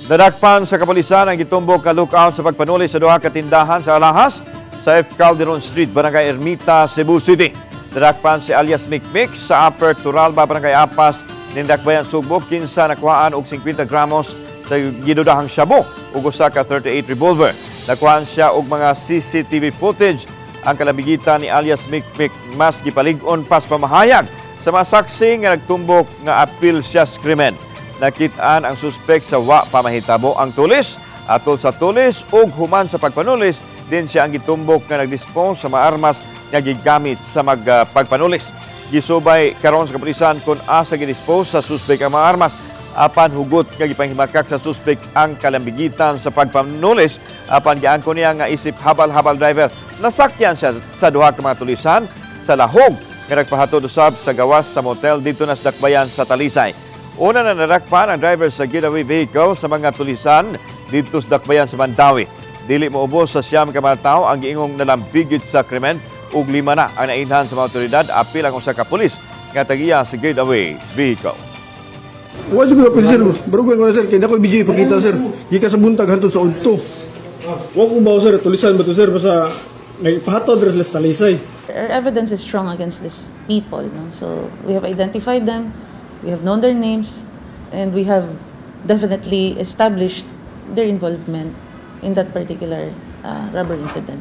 Nadakpan sa kapulisan ang gitumbok nga lookout sa pagpanulis sa duha ka tindahan sa Alahas sa F. Calderon Street, Barangay Ermita, Cebu City. Nadakpan si alias Mikmik sa Upper Turalba, Barangay Apas, ning Dakbayan Sugbo, kinsa nakuhaan og 50 gramos sa gidudahang shabu ug usa ka 38 revolver. Nakuhaan siya og mga CCTV footage. Ang kalambigitan ni alias Mikmik mas gipalig-on pa sa pamahayag sa mga saksi nga nagtumbok nga apil siya sa krimen. Nakitaan ang suspek sa wa pa mahitabo ang tulis. Atol sa tulis ug human sa pagpanulis, din siya ang gitumbok nga nagdispose sa mga armas nga gigamit sa magpagpanulis. Gisubay karon sa kapulisan kung asa gidispose sa suspek ang mga armas, apan hugot nga gipanghimakak sa suspek ang kalambigitan sa pagpanulis, apan giangko niya nga isip habal-habal driver. Nasakyan siya sa duha ka mga tulisan sa lahog nga nagpahatod usab sa gawas sa motel didto na sa Dakbayan sa Talisay. Una na narakpan ang driver sa getaway vehicle sa mga tulisan didto sa Dakbayan sa Mandaue. Dili moubos sa 9 ka mga tawo ang giingong nalambigit sa krimen ug lima na ang nainhan sa mga otoridad, apil ang usa ka pulis nga tagiya sa getaway vehicle. Wa jud ko sir. Bro ko sir, kay dako video ipakita, sir. Gikan sa buntag hantod sa udto. Wa ko ba, sir, tulisan ba to, sir, basta nagpahatod ra sila sa Talisay. Our evidence is strong against these people. No? So we have identified them, we have known their names, and we have definitely established their involvement in that particular robbery incident.